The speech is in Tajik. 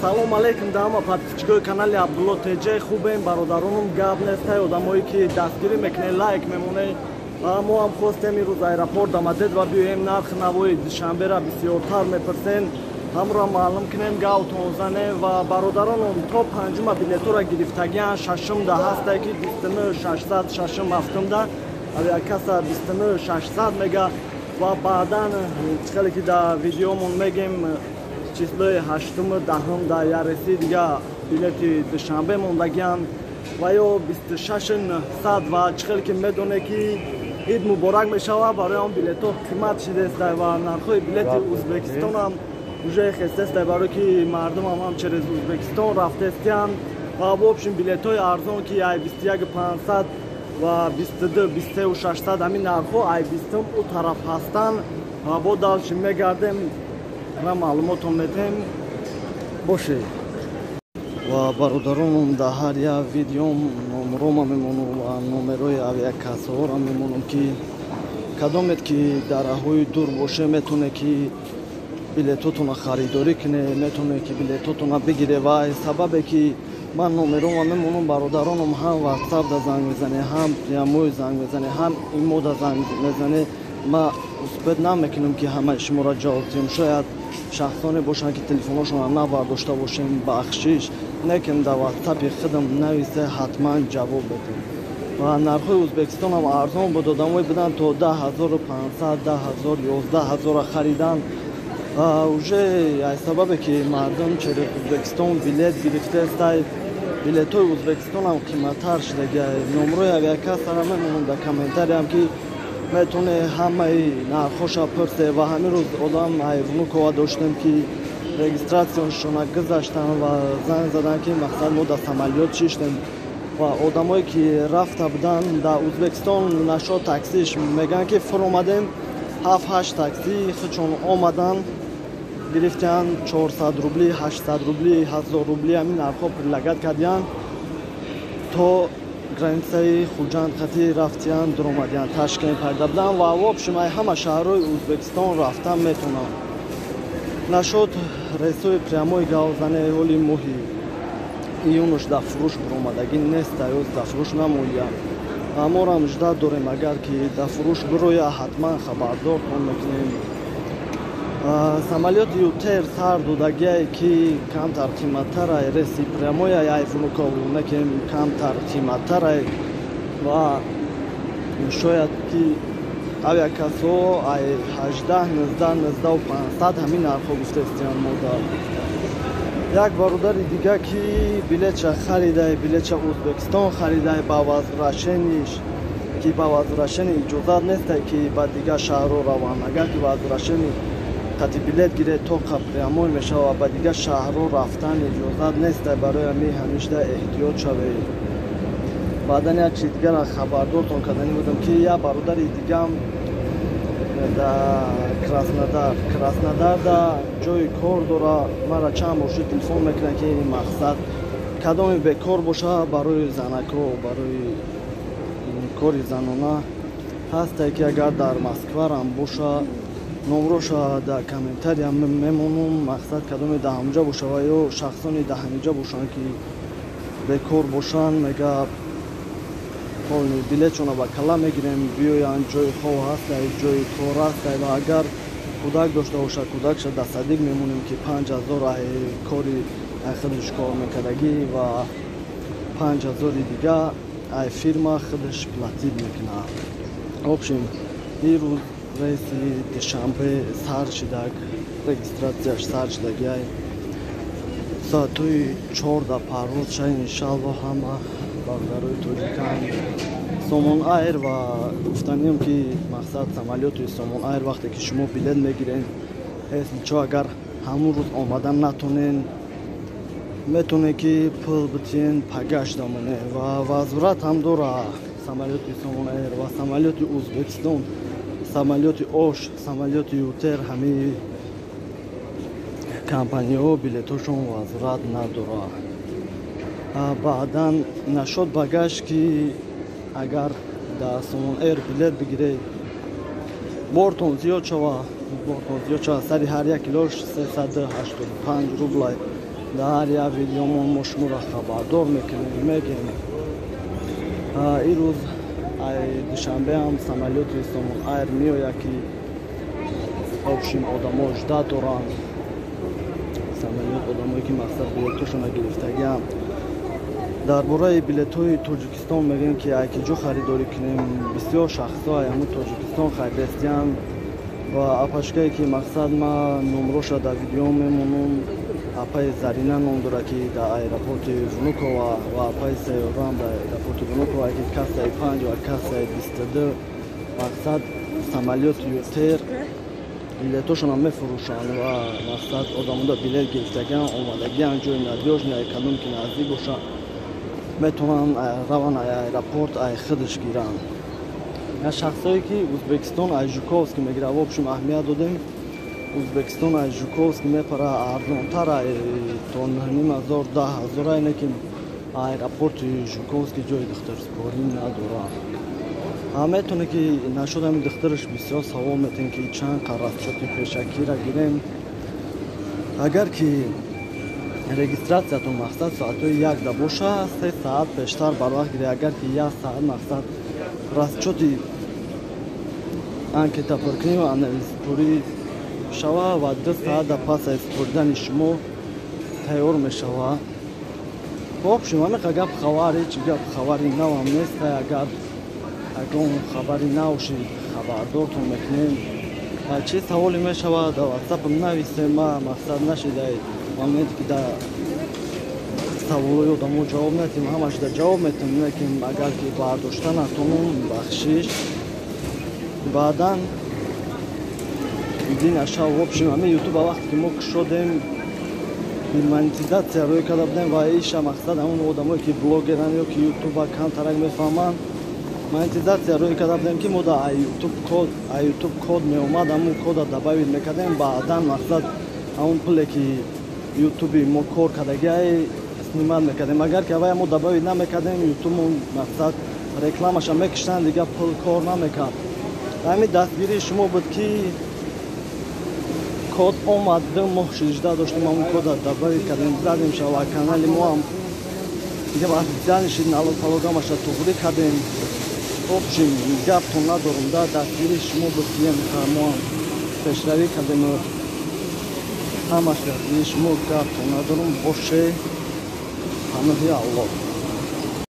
Салом алейкум да ҳама подписчикои канали Абдулло ТЖ. Хубем, бародаронум, гап нестай. Одамое ки дастгирӣ мекунед, лайк мемонед. Мо ҳам хостем имрӯз аэропорт Домодедово биёем, нархи навои Душанбера бисёртар мепурсен, ҳамро маълум кунем, гавтон занем. Ва бародаронум, то панҷума билетора гирифтагиан, шашумда ҳастай, ки 29 600, шашум, ҳафтумда авиакасса 29 600 мега. Ва баъдан, хеле ки дар видеомон мегем, числои ҳаштуму даҳум дар яреси дига билети Душанбе мондагианд ва ё 26 900. Ва чӣ хеле ки медоне, ки ид муборак мешавад, барои он билетҳо қимат шидеста ва нархҳои билети Ӯзбекистонам уже хестеста, барое ки мардумам ҳам через Ӯзбекистон рафтестиянд. Ва в общем, билетҳои арзон, ки ай 21 500 ва 22, 23 600, ҳамин нархҳо ай бистум ӯ тараф ҳастанд. Ва бо дальше мегардем ва маълумотон медиҳем. Бошед. Ва бародаронам, дар ҳар як видеом номрома мемонам ва номерои авиакассаҳоро мемонам, ки кадомед ки дар раҳҳои дур боше, метавоне ки билетотонро харидорӣ куне, метавоне ки билетотонро бигире. Ва сабабе ки ман номерома мемонам, бародаронам, ҳам Ватсапда занг мезане, ҳам прямой занг мезане, ҳам имода занг мезане, ма успеть намекунам, ки ҳамаи шуморо ҷавоб диҳам. Шояд шахсоне бошанд, ки телефонҳошонро набардошта бошем, бахшиш. Лекин дар Ватсапи худам нависе, ҳатман ҷавоб медиҳем. Ва нархҳои Ӯзбекистонам арзон буд, одамое буданд, то 10 500, 10 000, 11 000-ра харидан. Уже аз сабабе ки мардум через Ӯзбекистон билет гирифтаестай, билетҳои Ӯзбекистонам қиматтар шудагиай. Номрои авиакассара мемонам дар комментариям, ки метавоне ҳамаи нархҳоша пурсе. Ва ҳамин рӯз одам ай Внукова доштем, ки регистратсияшона гузаштан ва занг задан, ки мақсад мо дар самолёт шиштем. Ва одамое ки рафта буданд дар Ӯзбекистон, нашо таксиш мегӯянд, ки фуромадем, ҳафт ҳашт такси худшон омадан гирифтиянд, 400 рубли, 800 рубли, 1000 рубли, ҳамин нархҳо предлагать кардиянд, то границаи Хуҷанд хати рафтиянд, дуромадиянд, Ташкент пайда буданд. Ва в общем, ай ҳама шаҳрҳои Ӯзбекистон рафтан метавонанд. Нашуд рейсҳои прямой гавзане, ҳоли моҳи июнуш дар фурӯш буромадагӣ нест, ё дар фурӯш намояд. Морам ждать дорем, агар ки дар фурӯш бироя, ҳатман хабардортон мекунем. Самолёти ЮТэйр сар додагие, ки камтар қиматтарай, рейси прямоя ай Внукову, некем камтар қиматтарай. Ва шояд ки авиакассаҳо ай 18, 19, 19 500, ҳамин нархҳо гуфтаистиянд мода. Як бародари дига, ки билетша харидай, билетша Ӯзбекистон харидай, ба возвращениш, ки ба возвращение иҷозат нестай, ки ба дигар шаҳрҳо раванд. Агар ки возвращение қати билет гиред, тоқа прямой мешавад, ба дигар шаҳрҳо рафтан иҷозат нестай. Барои ҳамин ҳамишда эҳтиёт шавед. Баъдан як чиз дигара хабардортон карданӣ будам, ки як бародари дигам дар Краснодар, Краснодарда ҷои кор дора. Мара чанд бор шуд, телефон мекунад, ки мақсад кадоме бекор боша, барои занако, барои кори занона ҳасте, ки агар дар Москварам боша, номроша дар комментария мемонам. Мақсад кадоме дар ҳамҷа боша ва ё шахсоне дар ҳамиҷа бошанд, ки бекор бошанд, мега, полный билетшона ба кала мегирем, биёянд, ҷои хоб ҳастай, ҷои кор ҳастай. Ва агар кӯдак дошта бошад, кӯдакша дар садик мемонем, ки 5000 ай кори ай худаш кор мекардагӣ ва 5000-и дига ай фирма худаш платить мекунад. В общем, ирӯз рейси Душанбе сар шидаг, регистратсияш сар шидагиай, соатҳои 4 да парвоз ша, иншалло. Ҳама бародарои тоҷикан Сомон Айр. Ва гуфтанием, ки мақсад самолёти Сомон Айр, вақте ки шумо билет мегирен, чо агар ҳамун рӯз омадан натонен, метавонед, ки пул битиен, пагаш дамоне. Ва возврат ҳам дора самолёти Сомон Айр. Ва самолёти Ӯзбекистон, самолёти Ош, самолёти ЮТэйр, ҳамаи компанияҳо билетҳошон возврат надорад. Баъдан нашод багаж, ки агар дар Сомон Эйр билет бигиред, бортон зиёд шава, бортон зиёд шава, сари ҳар як килош 385 рублай. Дар ҳар як видеомон мо шуморо хабардор мекунем, мегем. Ирӯз душанбеам самолёти Сомон Айр меояд, ки общем одамо ждать доранд самолёт, одамое ки мақсад билетошона гирифтагиам. Дар бораи билетҳои Тоҷикистон мегӯем, ки ай киҷо харидорӣ кунем. Бисёр шахсҳо ай ҳамун Тоҷикистон харидастиянд ва апашкае, ки мақсад ма номроша дар видео мемонам, апаи Зарина ном дорад, ки дар аэропорти Внукова, ва апаи Сайёрам дар аэропорти Внукова, ки кассаи 5 ва кассаи 22, мақсад самолёти ЮТэйр билетошонам мефурӯшанд ва мақсад одамода билет гирифтагиан, омадагиан, ҷои надёжный, кадом ки наздик бошад, метавонанд раванд аэропорт, ай худаш гиранд. Я шахсое, ки Узбекистон ай Жуковский мегирад, в общем аҳамият додем, Узбекистон ай Жуковский мепара арзонтар, ай то 9500, 10 000, айне ки аэропорти Жуковский ҷои духтарспорӣ надорад. Метавоне ки нашуд ҳами духтараш бисёр савол метем, ки чанд расчёти пешакира гирем. Агар ки регистратсиятон мақсад соатҳои 1-да боша, 3 саат пештар барвақт гиред. Агар ки як саат мақсад расчёти анкета пуркунӣ ва анализпурӣ шава ва 2 саат дар пас аз супоридани шумо тайёр мешавад. В общем, ҳамиқа гап хабар, ҳеҷ гап хабари навам нест. Агар ягон хабари нав шид, хабардортон мекунем. Чӣ саволе мешавад, дар ватсапам нависем. Ма мақсад нашидай моменте, ки дар саволои одамо ҷавоб натем, ҳамашда ҷавоб метем, лекин агар ки бардошта натонам, бахшиш, баъдан динаша. В общем, ҳамин ютуба вақте ки мо кушодем, монетизатсия рӯй карда будем ва иша мақсад ҳамон одамое, ки блогеран ё ки ютуба камтарак мефаҳманд, монетизатсия рӯй карда будем, ки мо да ютуб код, ютуб код меомад, ҳамон кода добавить мекардем, баъдан мақсад ҳамон пуле, ки ютуби мо кор кардагиай, снимать мекардем. Агар ки авая мо добавить намекардем, ютубмон мақсад рекламаша мекиштанд, дигар пул кор намекард. Ҳамин дастгирии шумо буд, ки код омад. 2 моҳ шижда доштем, ҳамон кода добавить кардем, задем шава, канали мо ҳам дига официально шид, налог палогамаша туғрӣ кардем. В общем, гаптон надорум да, дастгирии шумо буд, ки мо ҳам пешравӣ кардем. Ҳамаш дастгирии шумо, гаптон надорум. Боше, паноҳи Аллоҳ.